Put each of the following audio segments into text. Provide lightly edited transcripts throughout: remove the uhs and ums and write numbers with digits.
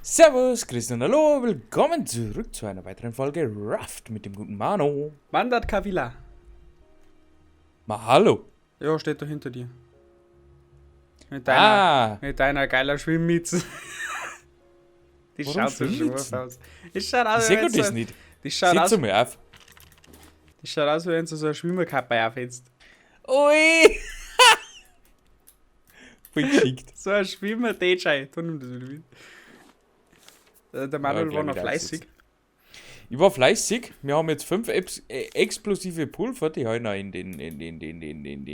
Servus, Grüß und hallo, willkommen zurück zu einer weiteren Folge Raft mit dem guten Manu. Wandert Kavila. Ma hallo. Ja, steht da hinter dir. Mit deiner, mit deiner geiler Schwimmmütze. Die Warum schaut so scharf Schwimmmützen? aus. Die schaut Ich aus, seh wie gut wenn das du, nicht. die schaut Setz aus, mal auf. die schaut aus, wie wenn du so eine Schwimmerkappe aufhältst. Ui. Voll geschickt. So ein Schwimmer-DJ. Tu nimm das wieder mit. Der Ja, Manuel war gleich noch wieder fleißig. aufsetzen. Ich war fleißig. Wir haben jetzt 5 explosive Pulver, die habe ich noch in den Ding da, da In in die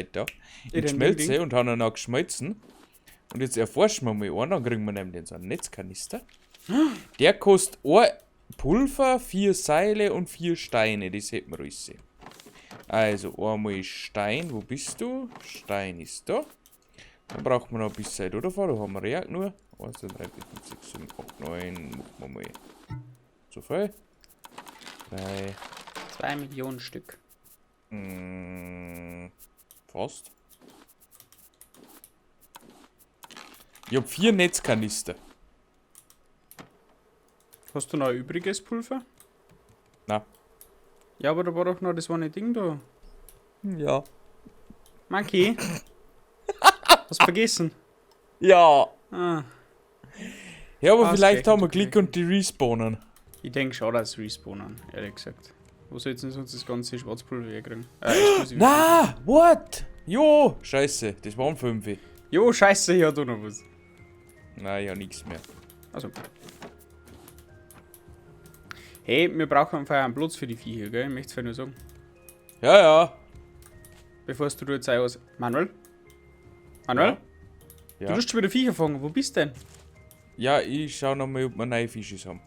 den Ding Schmelze Ding. und haben ihn noch geschmolzen. Und jetzt erforschen wir mal einen, dann kriegen wir nämlich den so einen Netzkanister. Der kostet ein Pulver, 4 Seile und 4 Steine. Das hätten wir alles. Also einmal Stein, wo bist du? Stein ist da. Dann braucht man noch ein bisschen da davor, da haben wir ja nur. 1, 2, 3, 4, 5, 6, 7, 8, 9. Machen wir mal so viel. 3. 2 Millionen Stück. Fast. Ich hab 4 Netzkanister. Hast du noch ein übriges Pulver? Na. Ja, aber da war doch noch das eine Ding da. Ja. Monkey. Hast vergessen. Ja. Ah. Ja, aber vielleicht Ausgerechnet haben wir Glück gerechnet. und die respawnen. Ich denke schon, dass sie respawnen, ehrlich gesagt. Wo soll jetzt denn sonst das ganze Schwarzpulver herkriegen? Explosive Pulver. Na, what? Jo, scheiße, das waren 5. Jo, scheiße, ich hab da noch was. Nein, ja, nix mehr. Also. Hey, wir brauchen einfach einen Platz für die Viecher, gell? Ich möchte es nur sagen. Ja, ja. Bevor du jetzt auch was. Manuel? Manuel? Ja. Du tust schon wieder Viecher fangen. Wo bist du denn? Ja, ich schau noch mal, ob wir neue Fische haben.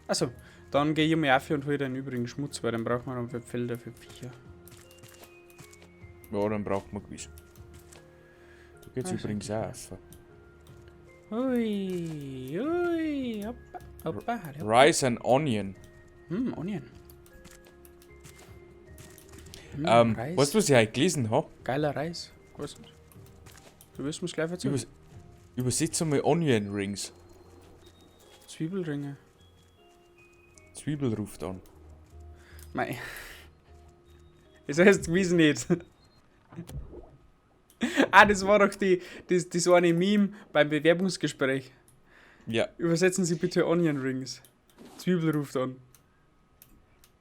Also, dann geh ich mal auf und hol den übrigen Schmutz, weil den brauchen wir dann für Felder, für Viecher. Ja, dann braucht man gewiss. Da geht's Ah, übrigens auch auf. Ui, ui, hoppa, hoppa, hallo. Rice and Onion. Hm, Onion. Hm, Reis. Weißt du, was ich heute gelesen habe? Geiler Reis. Weiß nicht. Du wirst mir's gleich erzählen. Übersetz einmal Onion Rings. Zwiebelringe. Zwiebel ruft an. Mei. Das heißt gewiss nicht. Ah, das war doch das eine Meme beim Bewerbungsgespräch. Ja. Übersetzen Sie bitte Onion Rings. Zwiebel ruft an.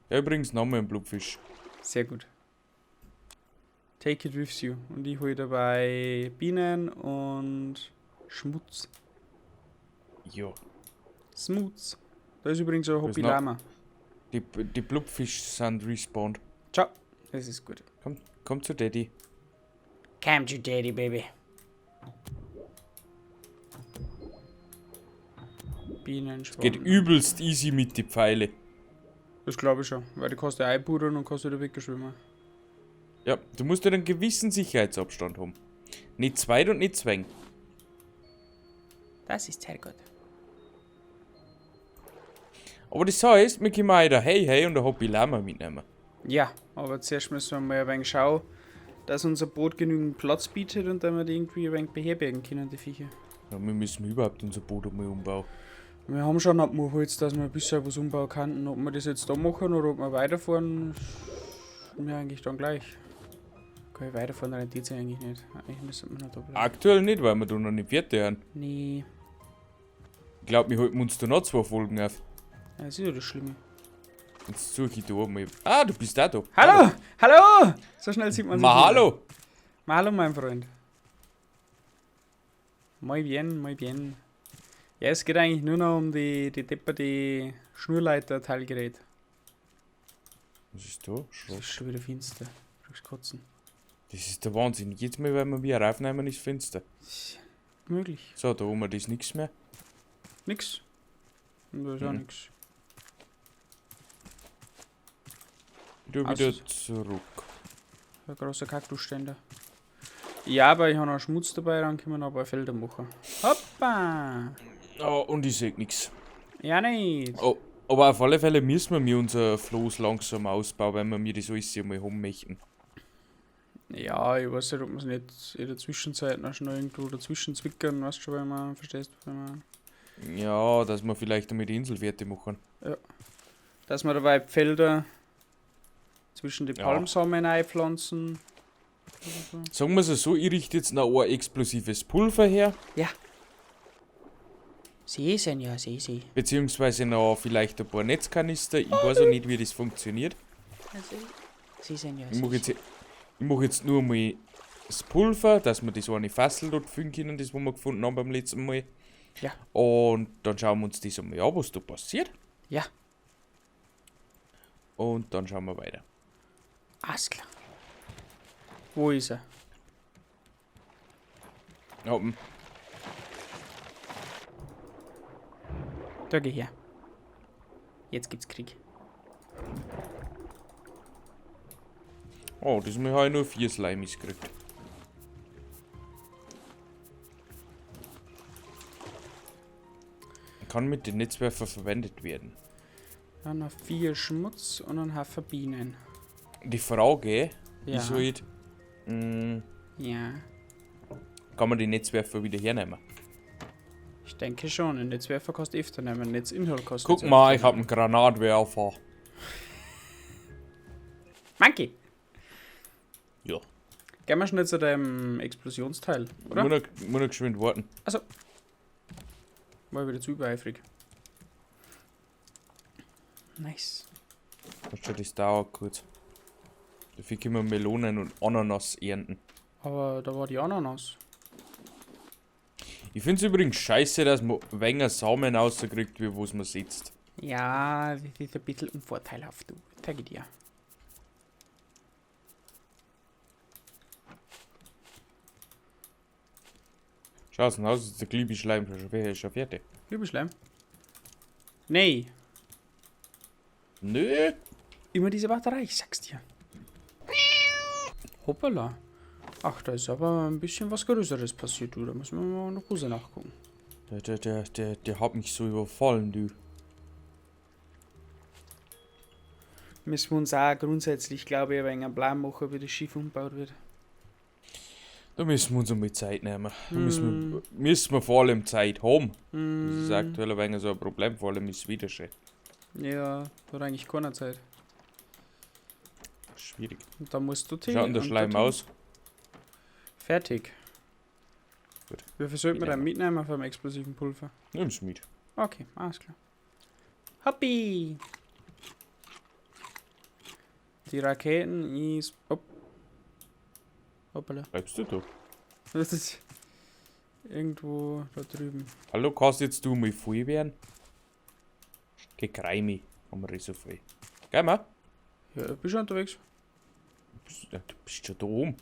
Ja, übrigens nochmal ein Blubfisch. Sehr gut. Take it with you. Und ich hole dabei Bienen und Schmutz. Ja. Smoots. Da ist übrigens ein ist Hoppy noch- Lama. Die Blubfisch sind respawned. Ciao. Das ist gut. Komm, komm zu Daddy. Come to daddy, baby. Bienen, Geht übelst easy mit die Pfeile. Das glaube ich schon, weil die kostet ja einpudern und kostet wieder weggeschwimmen. Ja, du musst ja einen gewissen Sicherheitsabstand haben. Nicht zweit und nicht zwang. Das ist sehr gut. Aber das heißt, wir können auch da Hey Hey und der Hoppy Lama mitnehmen. Ja, aber zuerst müssen wir mal ein wenig schauen, dass unser Boot genügend Platz bietet und dann wir die irgendwie ein wenig beherbergen können, die Viecher. Ja, wir müssen überhaupt unser Boot einmal umbauen. Wir haben schon Abmurholz, dass wir ein bisschen was umbauen könnten. Ob wir das jetzt da machen oder ob wir weiterfahren, ist mir eigentlich dann gleich. Okay, weiterfahren rentiert sich eigentlich nicht. Eigentlich müssen wir noch da bleiben. Aktuell nicht, weil wir da noch nicht fertig sind. Nee, Ich glaube, wir halten uns da noch 2 Folgen auf. ja, das ist ja das Schlimme. Jetzt suche ich da mal. Ah, du bist auch da. Hallo! Hallo! So schnell sieht man sich Ma, wieder. hallo! Ma, hallo, mein Freund. Muy bien, muy bien. Ja, es geht eigentlich nur noch um die depperte Schnurleiter-Teilgerät. Was ist da? Es Schrott. ist schon wieder finster. Du kriegst Kotzen. Das ist der Wahnsinn. Jedes Mal, wenn wir wieder aufnehmen, ist finster. Ist möglich. So, da oben ist nichts mehr. Nix. Und da ist auch Mhm. nix. Du Also- wieder zurück. Ein großer Kaktusständer. Ja, aber ich habe noch Schmutz dabei, dann können wir noch ein paar Felder machen. Hoppa! Oh, und ich seh nix. Ja, nicht. Oh, aber auf alle Fälle müssen wir mir unser Floß langsam ausbauen, wenn wir mir das alles einmal haben möchten. Ja, ich weiß nicht, ob man es nicht in der Zwischenzeit noch schnell irgendwo dazwischen zwickern, weißt du schon, wenn man, verstehst, wenn man. Ja, dass wir vielleicht damit die Insel fertig machen. Ja. Dass wir dabei Felder zwischen die Ja. Palmsamen einpflanzen. Oder so. Sagen wir es so, ich richte jetzt noch ein explosives Pulver her. Ja. Sie sind ja, sie, sie. Beziehungsweise noch vielleicht ein paar Netzkanister. Ich weiß auch nicht, wie das funktioniert. Sie sind ja, Ich mach jetzt, ich mach jetzt nur mal das Pulver, dass wir das eine Fassel dort füllen können, das wo wir gefunden haben beim letzten Mal. Ja. Und dann schauen wir uns das einmal an, was da passiert. Ja. Und dann schauen wir weiter. Alles klar. Wo ist er? Oben. Da geh her. Jetzt gibt's Krieg. Oh, diesmal habe ich nur 4 Slimies gekriegt. Kann mit den Netzwerfer verwendet werden. Dann noch 4 Schmutz und ein Haufen Bienen. Die Frage Ja. ist halt, Ja. kann man die Netzwerfer wieder hernehmen? Ich denke schon, ein Netzwerfer kostet öfter nehmen, ein Netzinhalt kostet Guck öfter mal, ich nehmen. hab einen Granatwerfer. Monkey! Ja. Gehen wir schnell zu dem Explosionsteil, oder? Muss noch geschwind warten. Also. War ich wieder zu übereifrig. Nice. Weißt du, das dauert kurz. Dafür können wir Melonen und Ananas ernten. Aber da war die Ananas. Ich find's übrigens scheiße, dass man weniger Samen rauskriegt, wie wo's man sitzt. Ja, das ist ein bisschen unvorteilhaft, du. Zeig ich dir. Schau, aus, ist der Glibbeschleim schon fertig. Glibbeschleim? Nee. Nö. Immer diese Batterie, ich sag's dir. Hoppala. Ach, da ist aber ein bisschen was Größeres passiert, du. Da müssen wir mal noch Hose nachgucken. Der hat mich so überfallen, du. Müssen wir uns auch grundsätzlich, glaube ich, ein wenig einen Plan machen, wie das Schiff umgebaut wird. Da müssen wir uns einmal Zeit nehmen. Da müssen wir vor allem Zeit haben. Das ist aktuell ein wenig so ein Problem, vor allem ist wieder schön. Ja, da hat eigentlich keiner Zeit. Schwierig. Und da musst du Schaut denn der und Schleim dorthin. aus? Fertig. Gut. Wie viel sollte man denn Mitnehmen. mitnehmen vom explosiven Pulver? Nimm's mit. Okay, alles klar. Hoppi! Die Raketen ist... Hopp. Hoppala. Bleibst du da? Das ist irgendwo da drüben. Hallo, kannst jetzt du mal voll werden? Geh, Kreimi. Haben wir so voll. Geh mal. Ja, ich bin schon unterwegs. Du bist schon da oben.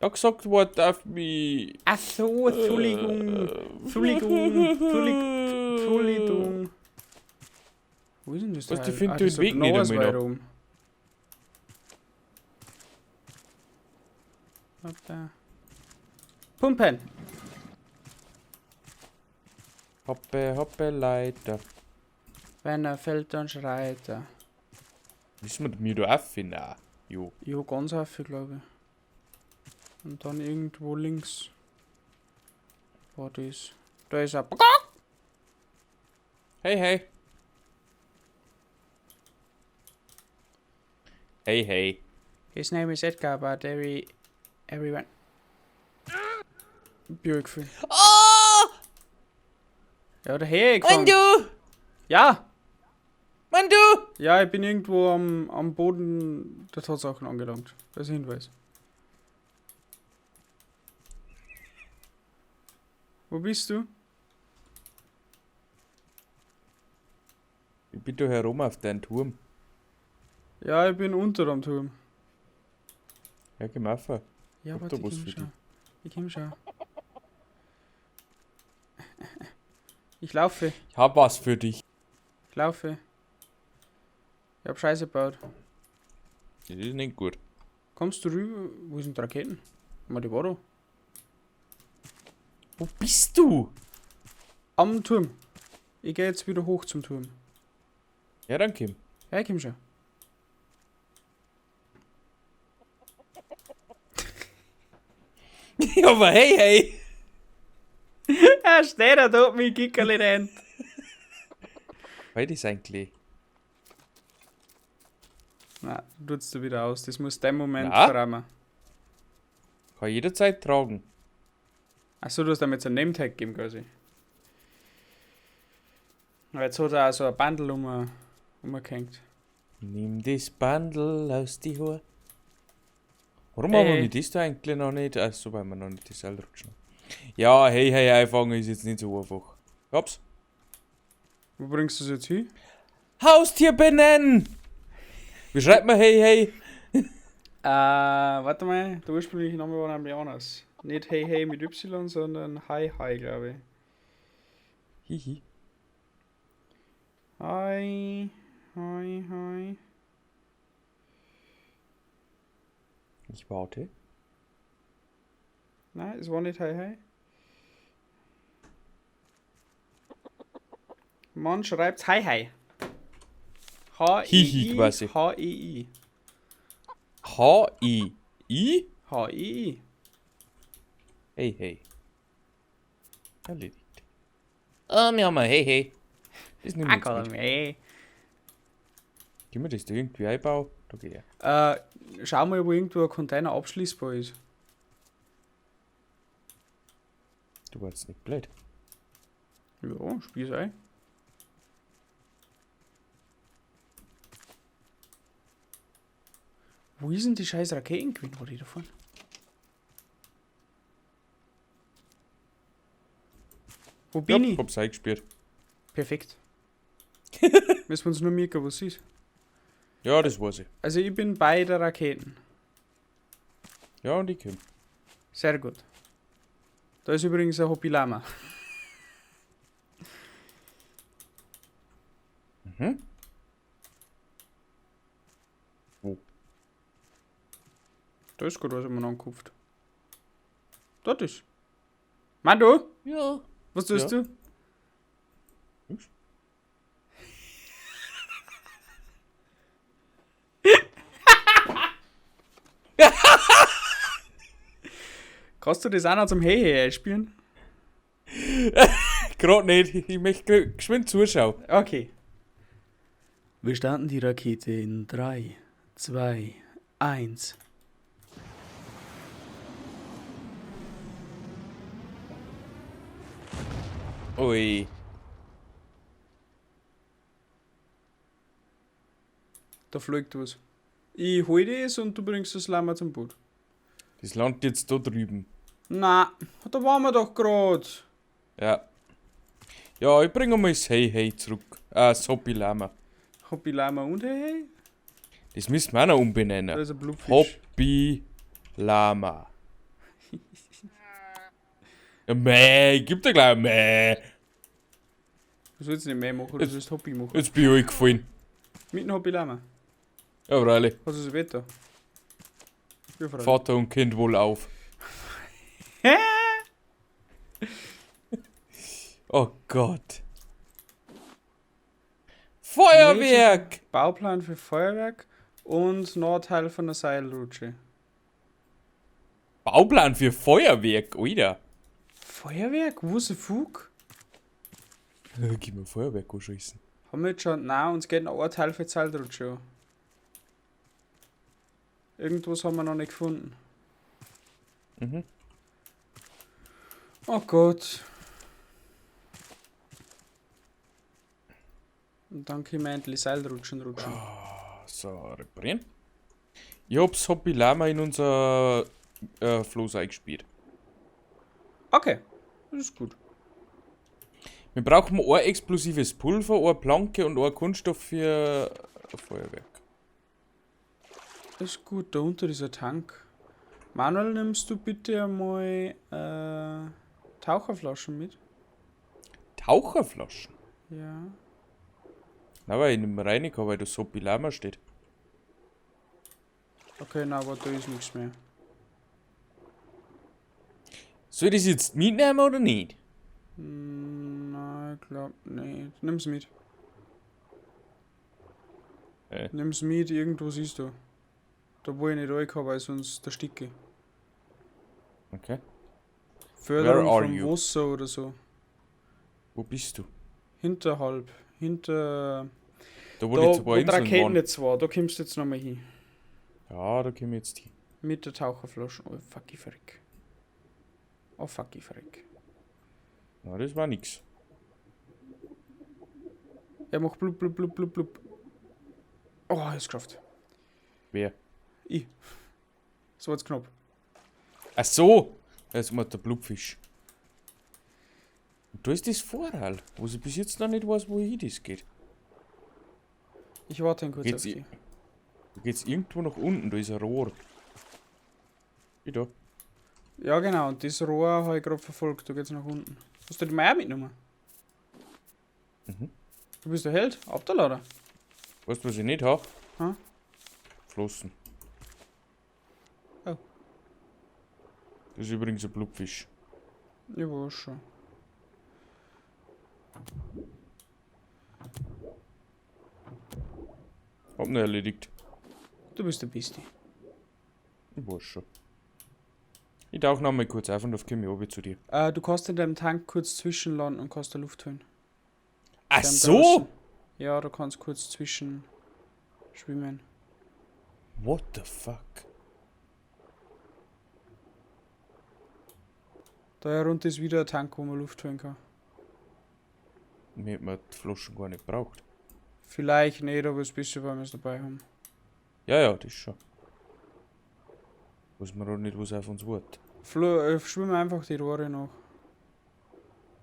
Ja, gesagt worden, darf mich. Ach so, Entschuldigung. Entschuldigung. Entschuldigung. Wo ist denn das Was, die Teil? finden Ah, den das ist Weg noch nicht was einmal weiter noch. oben. Hopp da. Pumpen! Hoppe, hoppe, Leiter. Wenn er fällt, dann schreit er. Müssen wir mir da auch finden? Jo. Jo, ganz auf, glaube ich. Und dann irgendwo links. War das. Da ist er. Hey, hey. Hey, hey. His name is Edgar, but everyone. Björkfühl. Oh! Ja, der hergefahren. du! Ja! Mann, du! Ja, ich bin irgendwo am Boden der Tatsachen angelangt. Als Hinweis. Wo bist du? Ich bin da herum auf deinen Turm. Ja, ich bin unter dem Turm. Ja, geh mal rauf. Ja, Hab warte, da ich was komm für schon. Ich komm schon. Ich laufe. Ich hab was für dich. Ich laufe. Ich hab Scheiße gebaut. Das ist nicht gut. Kommst du rüber? Wo sind die Raketen? Mal die war da. Wo bist du? Am Turm. Ich geh jetzt wieder hoch zum Turm. Ja, dann komm. Ja, ich komm schon. Ja, aber hey, hey. Er steht da dort mit Kickerl in der Hand. Weil das eigentlich. Na, tutst du wieder aus. Das muss dein Moment Na? verrammen. Kann jederzeit tragen. Achso, du hast damit so ein Name-Tag gegeben quasi. Aber jetzt hat er auch so ein Bundle umgehängt. Nimm das Bandel aus die Haar. Warum haben wir das da eigentlich noch nicht? Achso, weil wir noch nicht die Seil rutschen. Ja, hey, hey, einfangen ist jetzt nicht so einfach. Hops. Wo bringst du es jetzt hin? Haustier benennen! Wie schreibt man hey, hey? Warte mal, der ursprüngliche Name war nämlich anders. Nicht Hey Hey mit Y, sondern Hi Hi, glaube ich. Hihi. Hi, hi, hi. Ich warte. Nein, es war nicht Hi Hi. Man schreibt Hi Hi. Hihi H-E-I, quasi. H-E-I. H-I-I? H-E-I. Hey, hey. Erledigt. Ah, wir haben ein Hey, hey. Das nehmen wir Ah, jetzt mit. komm, ey. Können wir das da irgendwie einbauen? Da geht ja. Schau mal, wo irgendwo ein Container abschließbar ist. Du warst nicht blöd. Ja, spiel's ein. Wo ist denn die scheiß Raketen gewesen, wo die davon? Wo bin ja, ich? Hab's eingespielt. Perfekt. Müssen wir uns nur merken, was ist. Ja, das weiß ich. Also ich bin bei der Raketen. Ja, und ich komm. Sehr gut. Da ist übrigens ein Hobby Lama. Mhm. Wo? Da ist gerade was immer angekupft. Dort ist. Mando, Ja. was tust Ja. du? Nix. Kannst du das auch noch zum Hey Hey einspielen? Gerade nicht. Ich möchte geschwind zuschauen. Okay. Wir starten die Rakete in 3, 2, 1. Ui. Da fliegt was. Ich hol das und du bringst das Lama zum Boot. Das landet jetzt da drüben. Na, da waren wir doch grad. Ja. Ja, ich bringe mal das Hey Hey zurück. Ah, das Hobby Lama. Hobby Lama und Hey Hey? Das müssen wir auch noch umbenennen. Da ist ein Blutfisch. Hobby Lama. Ja, meh, gib dir gleich ein Meh. Du sollst nicht mehr machen, du sollst Hobby machen. Jetzt bin ich gefallen. Mit dem Hobby Lama. Ja, freilich. Hast du das Wetter? Ja, freilich. Vater und Kind wohl auf. Oh Gott. Feuerwerk! Bauplan für Feuerwerk und Nordteil von der Seilrutsche. Bauplan für Feuerwerk, Alter. Feuerwerk? Wo ist der Fug? Gib mir Feuerwerk anschießen. Haben wir jetzt schon? Nein, uns geht noch ein Teil für die Seilrutsche an. Irgendwas haben wir noch nicht gefunden. Mhm. Oh Gott. Und dann können wir endlich Seilrutschen rutschen. So, reparieren. Ich hab's Hobby Lama in unser Floß eingespielt. Okay, das ist gut. Wir brauchen ein explosives Pulver, eine Planke und ein Kunststoff für ein Feuerwerk. Das ist gut, da unter dieser Tank. Manuel, nimmst du bitte einmal Taucherflaschen mit? Taucherflaschen? Ja. Na, weil ich nicht mehr rein kann, weil da Hobby Lama steht. Okay, na, aber da ist nichts mehr. Soll ich das jetzt mitnehmen oder nicht? Nein, ich glaub nicht. Nimm's mit. Nimm's mit, irgendwo siehst du. Da wo ich nicht reinkomme, weil sonst ersticke ich. Okay. Förderung Where are vom you? Wasser oder so. Wo bist du? Hinterhalb. Hinter. Da, wo Da, die zwei wo die Inseln waren. Raketennetz war, da kommst du jetzt nochmal hin. Ja, da komme ich jetzt hin. Mit der Taucherflasche. Oh, fuck, ich verreck. Oh, fuck, ich verreck. Na, das war nix. Er macht blub, blub, blub, blub, blub. Oh, er ist geschafft. Wer? Ich. So jetzt knapp. Ach so! Jetzt macht der Blubfisch. Und da ist das Vorhall, wo ich bis jetzt noch nicht weiß, wohin das geht. Ich warte ihn kurz Geht's auf die. Da geht's irgendwo nach unten, da ist ein Rohr. Wie da. Ja, genau, und das Rohr habe ich gerade verfolgt, da geht's nach unten. Hast du die Meier mitgenommen? Mhm. Du bist der Held, ab der Lader. Weißt du, was ich nicht hab? Hm? Flossen. Oh. Das ist übrigens ein Blubfisch. Ich weiß schon. Hab noch erledigt. Du bist der Beste. Ich weiß schon. Ich tauche noch mal kurz auf und auf komme ich runter zu dir. Du kannst in deinem Tank kurz zwischenlanden und kannst da Luft holen. Ach Deinem so! draußen. Ja, du kannst kurz zwischen schwimmen. What the fuck? Da herunter ist wieder ein Tank, wo man Luft holen kann. Mir hätten wir die Flaschen gar nicht braucht. Vielleicht nicht, aber es ist besser, wenn wir es dabei haben. Ja, ja, das schon. Weiß man auch nicht, was auf uns wartet. Schwimmen einfach die Rohre nach.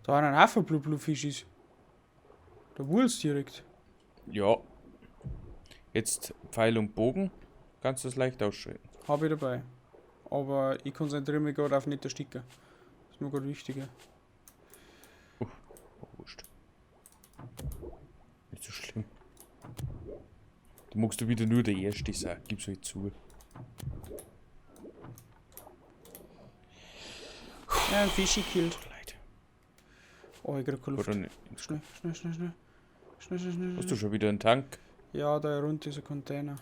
Da ein Haufen Blue Blue Fischis. Da wurlst direkt. Ja. Jetzt Pfeil und Bogen. Kannst du das leicht ausschalten. Hab ich dabei. Aber ich konzentriere mich gerade auf nicht ersticken. Das ist mir gerade wichtiger. Oh, wurscht. Nicht so schlimm. Du magst du wieder nur der Erste sein. Gib's halt zu. Ja, ein Fischi killt. Leid. Oh, ich krieg keine Luft. Oder nicht? Schnell, schnell, schnell, schnell. Schnell, schnell, schnell. Hast du schon wieder einen Tank? Ja, da herunter ist ein Container.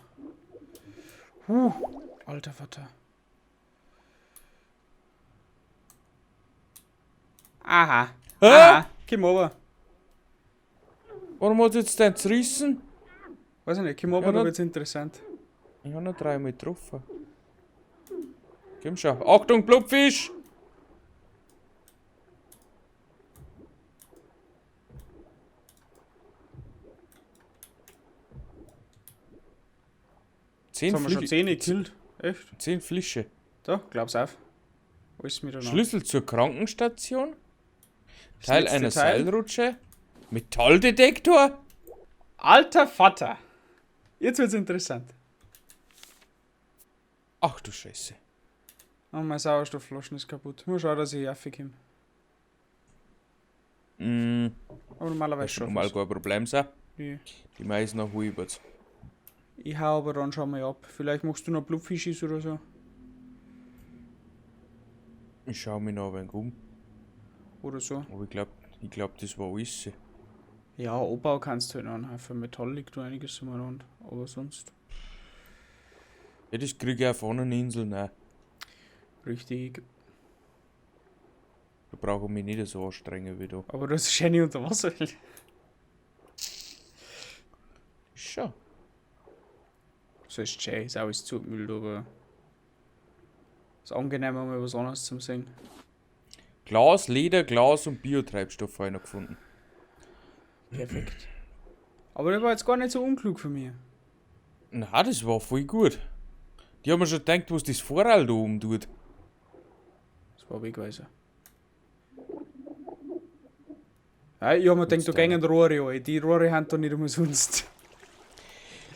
Alter Vater. Aha. Hä? Aha. Komm runter. Warum hat jetzt dein zerrissen? Weiß ich nicht, komm runter, Ja, da na- wird's interessant. Ich hab noch dreimal getroffen. Komm schon. Achtung, Blubfisch! Zehn, Jetzt haben wir schon Fli 10 gekillt. Echt? 10 Flische. Da, glaub's auf. Alles miteinander. Schlüssel zur Krankenstation. Das Teil letzte einer Teil. Seilrutsche. Metalldetektor. Alter Vater! Jetzt wird's interessant. Ach du Scheiße. Oh, meine Sauerstoffflaschen ist kaputt. Nur schau, dass ich raufkomme. Mm, Aber normalerweise das schon. normal kein Problem sein. Nee. Die meisten noch übers. Ich hau aber dann schon mal ab. Vielleicht machst du noch Blubfischis oder so. Ich schau mich noch ein wenig um. Oder so. Aber ich glaub, das war alles. Ja, Obbau kannst du halt noch einen Haufen Metall liegt da einiges umeinander. Aber sonst. Ja, das krieg ich auf anderen Inseln auch. Richtig. Da brauche ich mich nicht so anstrengen wie da. Aber das ist schön unter Wasser. Schon. So ist schön, ist alles zugemüllt, aber. Ist angenehm, mal was anderes zum Sehen. Glas, Leder, Glas und Biotreibstoff habe ich noch gefunden. Perfekt. Aber der war jetzt gar nicht so unklug von mir. Na, das war voll gut. Die haben mir schon gedacht, was das Vorall da oben tut. Das war Wegweiser. Ja, ich hab mir gedacht, da gingen Rohre rein. Die Rohre haben da nicht umsonst.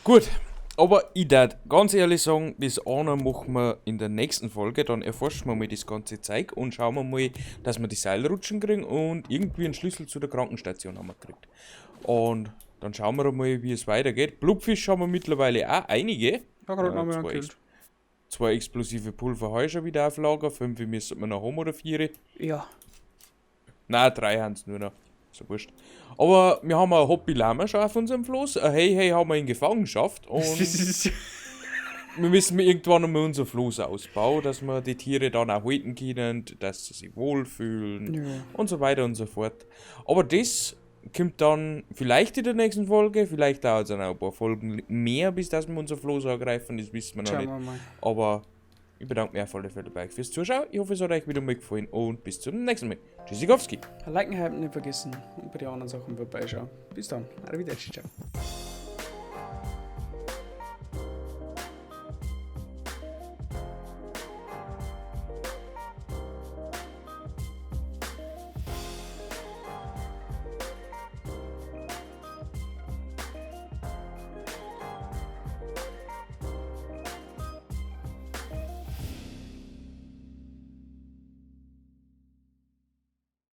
Gut, aber ich darf ganz ehrlich sagen, das eine machen wir in der nächsten Folge. Dann erforschen wir mal das ganze Zeug und schauen wir mal, dass wir die Seilrutschen kriegen und irgendwie einen Schlüssel zu der Krankenstation haben wir gekriegt. Und dann schauen wir mal, wie es weitergeht. Blubfisch haben wir mittlerweile auch einige. Ja, gerade Ja, noch mal zwei angekillt. 2 explosive Pulver habe ich schon wieder auf Lager. 5 müssen wir noch haben oder 4. Ja. Nein, 3 haben es nur noch. So wurscht. Aber wir haben ein Hobby Lama schon auf unserem Floß. Ein Hey Hey haben wir in Gefangenschaft. Und Wir müssen irgendwann einmal unser Floß ausbauen, dass wir die Tiere dann auch halten können, dass sie sich wohlfühlen und so weiter und so fort. Aber das kommt dann vielleicht in der nächsten Folge, vielleicht dauert es dann auch ein paar Folgen mehr, bis dass wir unser Floß angreifen, das wissen wir noch Schauen nicht. wir mal. Aber ich bedanke mich auf alle Fälle bei euch fürs Zuschauen. Ich hoffe, es hat euch wieder mal gefallen und bis zum nächsten Mal. Tschüssikowski. Liken, hypen nicht vergessen und bei den anderen Sachen vorbeischauen. Bis dann. Arrivederci, ciao.